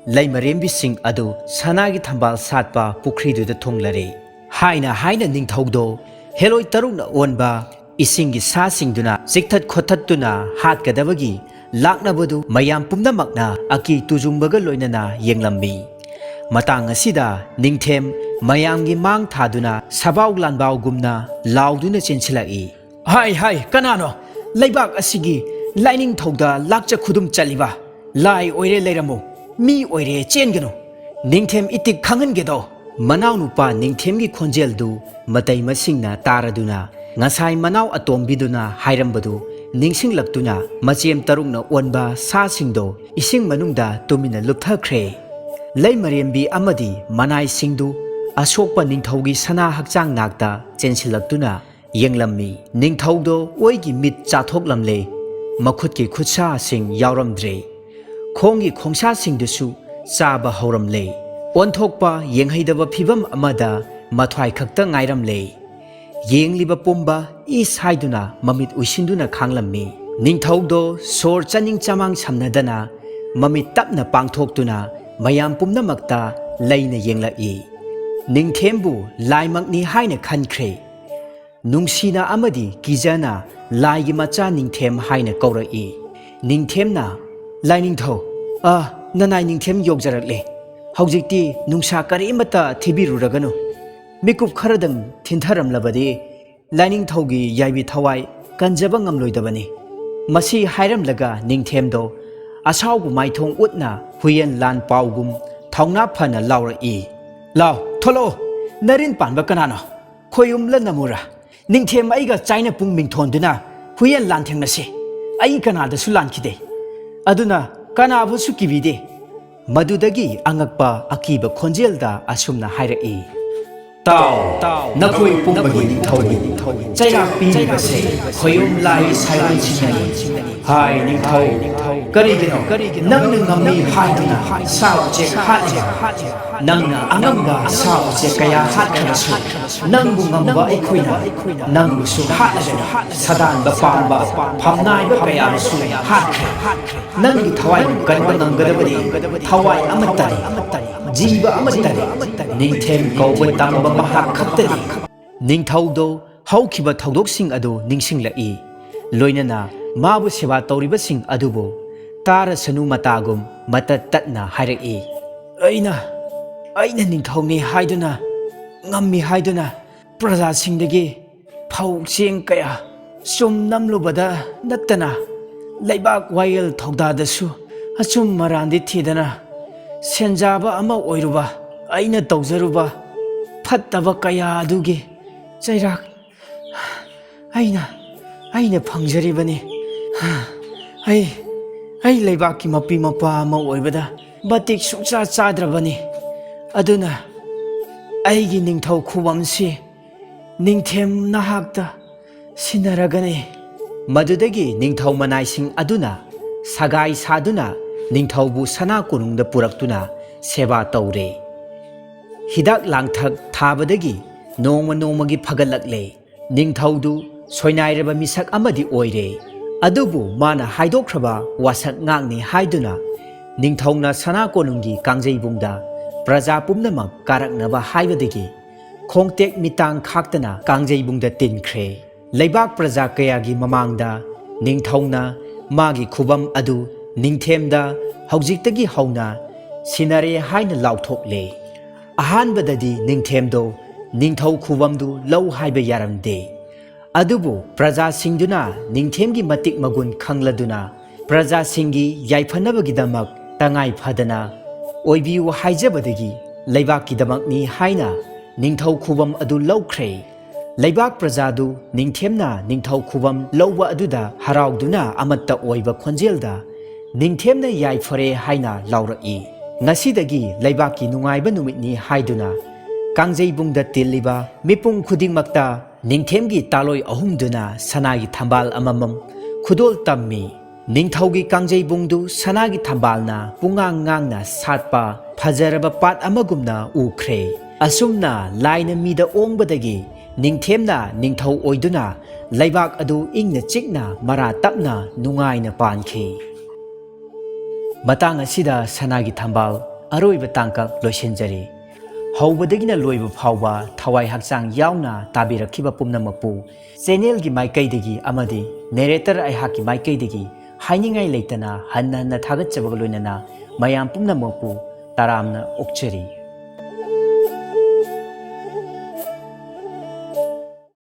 ꯂꯩꯃꯔꯦꯝꯕꯤꯁꯤꯡ ꯑꯗꯨ ꯁꯅꯥꯒꯤ ꯊꯝꯕꯥꯜ ꯁꯥꯠꯄ ꯄꯨꯈ꯭ꯔꯤꯗꯨꯗ ꯊꯨꯡꯂꯔꯦ꯫ ꯍꯥꯏꯅ ꯍꯥꯏꯅ ꯅꯤꯡꯊꯧꯗꯣ ꯍꯦꯂꯣꯏ ꯇꯔꯨꯛꯅ ꯑꯣꯟꯕ ꯏꯁꯤꯡꯒꯤ ꯁꯥꯁꯤꯡꯗꯨꯅ ꯆꯤꯛꯊꯠ ꯈꯣꯠꯊꯠꯇꯨꯅ ꯍꯥꯠꯀꯗꯕꯒꯤ ꯂꯥꯛꯅꯕꯗꯨ ꯃꯌꯥꯝ ꯄꯨꯝꯅꯃꯛꯅ ꯑꯀꯤ ꯇꯨꯖꯨꯡꯕꯒ ꯂꯣꯏꯅꯅ ꯌꯦꯡꯂꯝꯃꯤ꯫ ꯃꯇꯥꯡ ꯑꯁꯤꯗ ꯅꯤꯡꯊꯦꯝ ꯃꯌꯥꯝꯒꯤ ꯃꯥꯡ ꯊꯥꯗꯨꯅ ꯁꯕꯥꯎ ꯂꯥꯟꯕꯥꯎꯒꯨꯝꯅ ꯂꯥꯎꯗꯨꯅ ꯆꯦꯟꯁꯤꯜꯂꯛꯏ꯫ "ꯍꯥꯏ, ꯍꯥꯏ, ꯀꯅꯥꯅꯣ? ꯂꯩꯕꯥꯛ ꯑꯁꯤꯒꯤ ꯂꯥꯏꯅꯤꯡꯊꯧꯗ ꯂꯥꯛꯆ ꯈꯨꯗꯨꯝ ꯆꯠꯂꯤꯕ? ꯂꯥꯏ ꯑꯣꯏꯔꯦ ꯂꯩꯔꯝꯃꯨ, ꯃꯤ ꯑꯣꯏꯔꯦ ꯆꯦꯟꯒꯅꯨ꯫ ꯅꯤꯡꯊꯦꯝ ꯏꯇꯤꯛ ꯈꯪꯍꯟꯒꯦꯗꯣ!" ꯃꯅꯥꯎꯅꯨꯄꯥ ꯅꯤꯡꯊꯦꯝꯒꯤ ꯈꯣꯟꯖꯦꯜꯗꯨ ꯃꯇꯩꯃꯁꯤꯡꯅ ꯇꯥꯔꯗꯨꯅ ꯉꯁꯥꯏ ꯃꯅꯥꯎ ꯑꯇꯣꯝꯕꯤꯗꯨꯅ ꯍꯥꯏꯔꯝꯕꯗꯨ ꯅꯤꯡꯁꯤꯡꯂꯛꯇꯨꯅ ꯃꯆꯦꯝ ꯇꯔꯨꯛꯅ ꯑꯣꯟꯕ ꯁꯥꯁꯤꯡꯗꯣ ꯏꯁꯤꯡ ꯃꯅꯨꯡꯗ ꯇꯨꯃꯤꯟꯅ ꯂꯨꯞꯊꯈ꯭ꯔꯦ꯫ ꯂꯩꯃꯔꯦꯝꯕꯤ ꯑꯃꯗꯤ ꯃꯅꯥꯏꯁꯤꯡꯗꯨ ꯑꯁꯣꯛꯄ ꯅꯤꯡꯊꯧꯒꯤ ꯁꯅꯥ ꯍꯛꯆꯥꯡ ꯅꯥꯛꯇ ꯆꯦꯟꯁꯤꯜꯂꯛꯇꯨꯅ ꯌꯦꯡꯂꯝꯃꯤ꯫ ꯅꯤꯡꯊꯧꯗꯣ ꯑꯣꯏꯒꯤ ꯃꯤꯠ ꯆꯥꯊꯣꯛꯂꯝꯂꯦ꯫ ꯃꯈꯨꯠꯀꯤ ꯈꯨꯠꯁꯥꯁꯤꯡ ꯌꯥꯎꯔꯝꯗ꯭ꯔꯦ꯫ ꯈꯣꯡꯒꯤ ꯈꯣꯡꯁꯥꯁꯤꯡꯗꯨꯁꯨ ꯆꯥꯕ ꯍꯧꯔꯝꯂꯦ꯫ ꯑꯣꯟꯊꯣꯛꯄ ꯌꯦꯡꯍꯩꯗꯕ ꯐꯤꯚꯝ ꯑꯃꯗ ꯃꯊ꯭ꯋꯥꯏ ꯈꯛꯇ ꯉꯥꯏꯔꯝꯂꯦ꯫ ꯌꯦꯡꯂꯤꯕ ꯄꯨꯝꯕ ꯏꯁ ꯍꯥꯏꯗꯨꯅ ꯃꯃꯤꯠ ꯎꯏꯁꯤꯟꯗꯨꯅ ꯈꯥꯡꯂꯝꯃꯤ꯫ ꯅꯤꯡꯊꯧꯗꯣ ꯁꯣꯔ ꯆꯥꯅꯤꯡ ꯆꯃꯥꯡ ꯁꯝꯅꯗꯅ ꯃꯃꯤꯠ ꯇꯞꯅ ꯄꯥꯡꯊꯣꯛꯇꯨꯅ ꯃꯌꯥꯝ ꯄꯨꯝꯅꯃꯛꯇ ꯂꯩꯅ ꯌꯦꯡꯂꯛꯏ꯫ ꯅꯤꯡꯊꯦꯝꯕꯨ ꯂꯥꯏꯃꯛꯅꯤ ꯍꯥꯏꯅ ꯈꯟꯈ꯭ꯔꯦ꯫ ꯅꯨꯡꯁꯤꯅ ꯑꯃꯗꯤ ꯀꯤꯖꯅ ꯂꯥꯏꯒꯤ ꯃꯆꯥ ꯅꯤꯡꯊꯦꯝ ꯍꯥꯏꯅ ꯀꯧꯔꯛꯏ꯫ ꯅꯤꯡꯊꯦꯝꯅ, "ꯂꯥꯏꯅꯤꯡꯊꯧ, ꯑ, ꯅꯅꯥꯏ ꯅꯤꯡꯊꯦꯝ ꯌꯧꯖꯔꯛꯂꯦ꯫ ꯍꯧꯖꯤꯛꯇꯤ ꯅꯨꯡꯁꯥ ꯀꯔꯤꯃꯠꯇ ꯊꯤꯕꯤꯔꯨꯔꯒꯅꯨ꯫ ꯃꯤꯀꯨꯞ ꯈꯔꯗꯪ ꯊꯤꯟꯊꯔꯝꯂꯕꯗꯤ ꯂꯥꯏꯅꯤꯡꯊꯧꯒꯤ ꯌꯥꯏꯕꯤ ꯊꯋꯥꯏ ꯀꯟꯖꯕ ꯉꯝꯂꯣꯏꯗꯕꯅꯤ꯫" ꯃꯁꯤ ꯍꯥꯏꯔꯝꯂꯒ ꯅꯤꯡꯊꯦꯝꯗꯣ ꯑꯁꯥꯎꯕ ꯃꯥꯏꯊꯣꯡ ꯎꯠꯅ ꯍꯨꯏꯌꯦꯟ ꯂꯥꯟ ꯄꯥꯎꯒꯨꯝ ꯊꯧꯅꯥ ꯐꯅ ꯂꯥꯎꯔꯛꯏ꯫ "ꯂꯥꯎ, ꯊꯣꯛꯂꯛꯑꯣ꯫ ꯅꯔꯤꯟ ꯄꯥꯟꯕ ꯀꯅꯥꯅꯣ? ꯈꯣꯏꯎꯝꯂ ꯅꯃꯨꯔꯥ? ꯅꯤꯡꯊꯦꯝ ꯑꯩꯒ ꯆꯥꯏꯅ ꯄꯨꯡ ꯃꯤꯡꯊꯣꯟꯗꯨꯅ ꯍꯨꯏꯌꯦꯟ ꯂꯥꯟ ꯊꯦꯡꯅꯁꯤ꯫ ꯑꯩ ꯀꯅꯥꯗꯁꯨ ꯂꯥꯟꯈꯤꯗꯦ꯫ ꯑꯗꯨꯅ ꯀꯅꯥꯕꯨꯁꯨ ꯀꯤꯕꯤꯗꯦ꯫ ꯃꯗꯨꯗꯒꯤ ꯑꯉꯛꯄ ꯑꯀꯤꯕ ꯈꯣꯟꯖꯦꯜꯗ ꯑꯁꯨꯝꯅ ꯍꯥꯏꯔꯛꯏ, "ꯇꯥꯎ, ꯅꯈꯣꯏ ꯄꯨꯝꯕꯒꯤ ꯅꯤꯡꯊꯧ, ꯆꯩꯔꯥꯛ ꯄꯤꯔꯤꯕꯁꯦ ꯈꯣꯌꯨꯝ ꯂꯥꯏ ꯁꯥꯏꯑꯣꯟꯁꯤꯡꯅꯅꯤ꯫ ꯍꯥꯏ ꯅꯤꯡꯊꯧ, ꯀꯔꯤꯒꯤꯅꯣ ꯅꯪꯅ ꯉꯝꯃꯤ ꯍꯥꯏꯗꯨꯅ ꯁꯥ ꯎꯆꯦꯛ ꯍꯥꯠꯂꯤꯕ? ꯅꯪꯅ ꯑꯉꯝꯕ ꯁꯥ ꯎꯆꯦꯛ ꯀꯌꯥ ꯍꯥꯠꯈ꯭ꯔꯕꯁꯨ, ꯅꯪꯕꯨ ꯉꯝꯕ ꯑꯩꯈꯣꯏꯅ ꯅꯪꯕꯨꯁꯨ ꯍꯥꯠꯂꯒꯅꯤ꯫ ꯁꯥꯗꯥꯟꯕ ꯄꯥꯝꯕ ꯐꯝꯅꯥꯏꯕ ꯀꯌꯥꯕꯨꯁꯨ ꯍꯥꯠꯈ꯭ꯔꯦ꯫ ꯅꯪꯒꯤ ꯊꯋꯥꯏꯕꯨ ꯀꯟꯕ ꯉꯝꯒꯗꯕꯗꯤ ꯊꯋꯥꯏ ꯑꯃꯠꯇꯅꯤ, ꯖꯤꯕ ꯑꯃꯠꯇꯅꯤ꯫ ꯅꯤꯡꯊꯦꯝ ꯀꯧꯕ ꯇꯝꯕ ꯃꯍꯥꯛ ꯈꯛꯇꯅꯤ꯫ ꯅꯤꯡꯊꯧꯗꯣ ꯍꯧꯈꯤꯕ ꯊꯧꯗꯣꯛꯁꯤꯡ ꯑꯗꯨ ꯅꯤꯡꯁꯤꯡꯂꯛꯏ꯫ ꯂꯣꯏꯅꯅ ꯃꯥꯕꯨ ꯁꯦꯕꯥ ꯇꯧꯔꯤꯕꯁꯤꯡ ꯑꯗꯨꯕꯨ ꯇꯥꯔꯁꯅꯨ ꯃꯇꯥꯒꯨꯝ ꯃꯇꯠ ꯇꯠꯅ ꯍꯥꯏꯔꯛꯏ, "ꯑꯩꯅ, ꯑꯩꯅ ꯅꯤꯡꯊꯧꯅꯤ ꯍꯥꯏꯗꯨꯅ, ꯉꯝꯃꯤ ꯍꯥꯏꯗꯨꯅ ꯄ꯭ꯔꯖꯥꯁꯤꯡꯗꯒꯤ ꯐꯧ ꯆꯦꯡ ꯀꯌꯥ ꯆꯨꯝ ꯅꯝꯂꯨꯕꯗ ꯅꯠꯇꯅ, ꯂꯩꯕꯥꯛ ꯋꯥꯌꯦꯜ ꯊꯧꯗꯥꯗꯁꯨ ꯑꯆꯨꯝ ꯑꯔꯥꯟꯗꯤ ꯊꯤꯗꯅ, ꯁꯦꯟꯖꯥꯕ ꯑꯃ ꯑꯣꯏꯔꯨꯕ ꯑꯩꯅ ꯇꯧꯖꯔꯨꯕ ꯐꯠꯇꯕ ꯀꯌꯥ ꯑꯗꯨꯒꯤ ꯆꯩꯔꯥꯛ ꯑꯩꯅ, ꯑꯩꯅ ꯐꯪꯖꯔꯤꯕꯅꯤ꯫ ꯑꯩ, ꯑꯩ ꯂꯩꯕꯥꯛꯀꯤ ꯃꯄꯤ ꯃꯄꯥ ꯑꯃ ꯑꯣꯏꯕꯗ ꯃꯇꯤꯛ ꯁꯨꯡꯆꯥ ꯆꯥꯗ꯭ꯔꯕꯅꯤ꯫ ꯑꯗꯨꯅ ꯑꯩꯒꯤ ꯅꯤꯡꯊꯧ ꯈꯨꯕꯝꯁꯤ ꯅꯤꯡꯊꯦꯝ ꯅꯍꯥꯛꯇ ꯁꯤꯟꯅꯔꯒꯅꯤ꯫" ꯃꯗꯨꯗꯒꯤ ꯅꯤꯡꯊꯧ ꯃꯅꯥꯏꯁꯤꯡ ꯑꯗꯨꯅ ꯁꯒꯥꯏ ꯁꯥꯗꯨꯅ ꯅꯤꯡꯊꯧꯕꯨ ꯁꯅꯥ ꯀꯣꯅꯨꯡꯗ ꯄꯨꯔꯛꯇꯨꯅ ꯁꯦꯕꯥ ꯇꯧꯔꯦ꯫ ꯍꯤꯗꯥꯛ ꯂꯥꯡꯊꯛ ꯊꯥꯕꯗꯒꯤ ꯅꯣꯡꯃ ꯅꯣꯡꯃꯒꯤ ꯐꯒꯠꯂꯛꯂꯦ꯫ ꯅꯤꯡꯊꯧꯗꯨ ꯁꯣꯏꯅꯥꯏꯔꯕ ꯃꯤꯁꯛ ꯑꯃꯗꯤ ꯑꯣꯏꯔꯦ꯫ ꯑꯗꯨꯕꯨ ꯃꯥꯅ ꯍꯥꯏꯗꯣꯛꯈ꯭ꯔꯕ ꯋꯥꯁꯛ ꯉꯥꯛꯅꯤ ꯍꯥꯏꯗꯨꯅ ꯅꯤꯡꯊꯧꯅ ꯁꯅꯥ ꯀꯣꯅꯨꯡꯒꯤ ꯀꯥꯡꯖꯩꯕꯨꯡꯗ ꯄ꯭ꯔꯖꯥ ꯄꯨꯝꯅꯃꯛ ꯀꯥꯔꯛꯅꯕ ꯍꯥꯏꯕꯗꯒꯤ ꯈꯣꯡꯇꯦꯛ ꯃꯤꯇꯥꯡ ꯈꯥꯛꯇꯅ ꯀꯥꯡꯖꯩꯕꯨꯡꯗ ꯇꯤꯟꯈ꯭ꯔꯦ꯫ ꯂꯩꯕꯥꯛ ꯄ꯭ꯔꯖꯥ ꯀꯌꯥꯒꯤ ꯃꯃꯥꯡꯗ ꯅꯤꯡꯊꯧꯅ ꯃꯥꯒꯤ ꯈꯨꯕꯝ ꯑꯗꯨ ꯅꯤꯡꯊꯦꯝꯗ ꯍꯧꯖꯤꯛꯇꯒꯤ ꯍꯧꯅ ꯁꯤꯟꯅꯔꯦ ꯍꯥꯏꯅ ꯂꯥꯎꯊꯣꯛꯂꯦ꯫ ꯑꯍꯥꯟꯕꯗꯗꯤ ꯅꯤꯡꯊꯦꯝꯗꯣ ꯅꯤꯡꯊꯧ ꯈꯨꯕꯝꯗꯨ ꯂꯧ ꯍꯥꯏꯕ ꯌꯥꯔꯝꯗꯦ꯫ ꯑꯗꯨꯕꯨ ꯄ꯭ꯔꯖꯥꯁꯤꯡꯗꯨꯅ ꯅꯤꯡꯊꯦꯝꯒꯤ ꯃꯇꯤꯛ ꯃꯒꯨꯟ ꯈꯪꯂꯗꯨꯅ ꯄ꯭ꯔꯖꯥꯁꯤꯡꯒꯤ ꯌꯥꯏꯐꯅꯕꯒꯤꯗꯃꯛ ꯇꯉꯥꯏ ꯐꯗꯅ ꯑꯣꯏꯕꯤꯌꯨ ꯍꯥꯏꯖꯕꯗꯒꯤ ꯂꯩꯕꯥꯛꯀꯤꯗꯃꯛꯅꯤ ꯍꯥꯏꯅ ꯅꯤꯡꯊꯧ ꯈꯨꯕꯝ ꯑꯗꯨ ꯂꯧꯈ꯭ꯔꯦ꯫ ꯂꯩꯕꯥꯛ ꯄ꯭ꯔꯖꯥꯗꯨ ꯅꯤꯡꯊꯦꯝꯅ ꯅꯤꯡꯊꯧ ꯈꯨꯕꯝ ꯂꯧꯕ ꯑꯗꯨꯗ ꯍꯔꯥꯎꯗꯨꯅ ꯑꯃꯠꯇ ꯑꯣꯏꯕ ꯈꯣꯟꯖꯦꯜꯗ, "ꯅꯤꯡꯊꯦꯝꯅ ꯌꯥꯏꯐꯔꯦ" ꯍꯥꯏꯅ ꯂꯥꯎꯔꯛꯏ꯫ ꯉꯁꯤꯗꯒꯤ ꯂꯩꯕꯥꯛꯀꯤ ꯅꯨꯡꯉꯥꯏꯕ ꯅꯨꯃꯤꯠꯅꯤ ꯍꯥꯏꯗꯨꯅ ꯀꯥꯡꯖꯩꯕꯨꯡꯗ ꯇꯤꯜꯂꯤꯕ ꯃꯤꯄꯨꯝ ꯈꯨꯗꯤꯡꯃꯛꯇ ꯅꯤꯡꯊꯦꯝꯒꯤ ꯇꯥꯂꯣꯏ ꯑꯍꯨꯝꯗꯨꯅ ꯁꯅꯥꯒꯤ ꯊꯝꯕꯥꯜ ꯑꯃꯃꯝ ꯈꯨꯗꯣꯜ ꯇꯝꯃꯤ꯫ ꯅꯤꯡꯊꯧꯒꯤ ꯀꯥꯡꯖꯩꯕꯨꯡꯗꯨ ꯁꯅꯥꯒꯤ ꯊꯝꯕꯥꯜꯅ ꯄꯨꯡꯉꯥꯡ ꯉꯥꯡꯅ ꯁꯥꯠꯄ ꯐꯖꯔꯕ ꯄꯥꯠ ꯑꯃꯒꯨꯝꯅ ꯎꯈ꯭ꯔꯦ꯫ ꯑꯁꯨꯝꯅ ꯂꯥꯏꯅ ꯃꯤꯗ ꯑꯣꯡꯕꯗꯒꯤ ꯅꯤꯡꯊꯦꯝꯅ ꯅꯤꯡꯊꯧ ꯑꯣꯏꯗꯨꯅ ꯂꯩꯕꯥꯛ ꯑꯗꯨ ꯏꯪꯅ ꯆꯤꯛꯅ ꯃꯔꯥ ꯇꯞꯅ ꯅꯨꯡꯉꯥꯏꯅ ꯄꯥꯟꯈꯤ꯫ ꯃꯇꯥꯡ ꯑꯁꯤꯗ ꯁꯅꯥꯒꯤ ꯊꯝꯕꯥꯜ ꯑꯔꯣꯏꯕ ꯇꯥꯡꯀꯛ ꯂꯣꯏꯁꯤꯟꯖꯔꯤ꯫ ꯍꯧꯕꯗꯒꯤꯅ ꯂꯣꯏꯕ ꯐꯥꯎꯕ ꯊꯋꯥꯏ ꯍꯛꯆꯥꯡ ꯌꯥꯎꯅ ꯇꯥꯕꯤꯔꯛꯈꯤꯕ ꯄꯨꯝꯅꯃꯛꯄꯨ ꯆꯦꯅꯦꯜꯒꯤ ꯃꯥꯏꯀꯩꯗꯒꯤ ꯑꯃꯗꯤ ꯅꯦꯔꯦꯇꯔ ꯑꯩꯍꯥꯛꯀꯤ ꯃꯥꯏꯀꯩꯗꯒꯤ ꯍꯥꯏꯅꯤꯡꯉꯥꯏ ꯂꯩꯇꯅ ꯍꯟꯅ ꯍꯟꯅ ꯊꯥꯒꯠꯆꯕꯒ ꯂꯣꯏꯅꯅ ꯃꯌꯥꯝ ꯄꯨꯝꯅꯃꯛꯄꯨ ꯇꯔꯥꯝꯅ ꯑꯣꯛꯆꯔꯤ꯫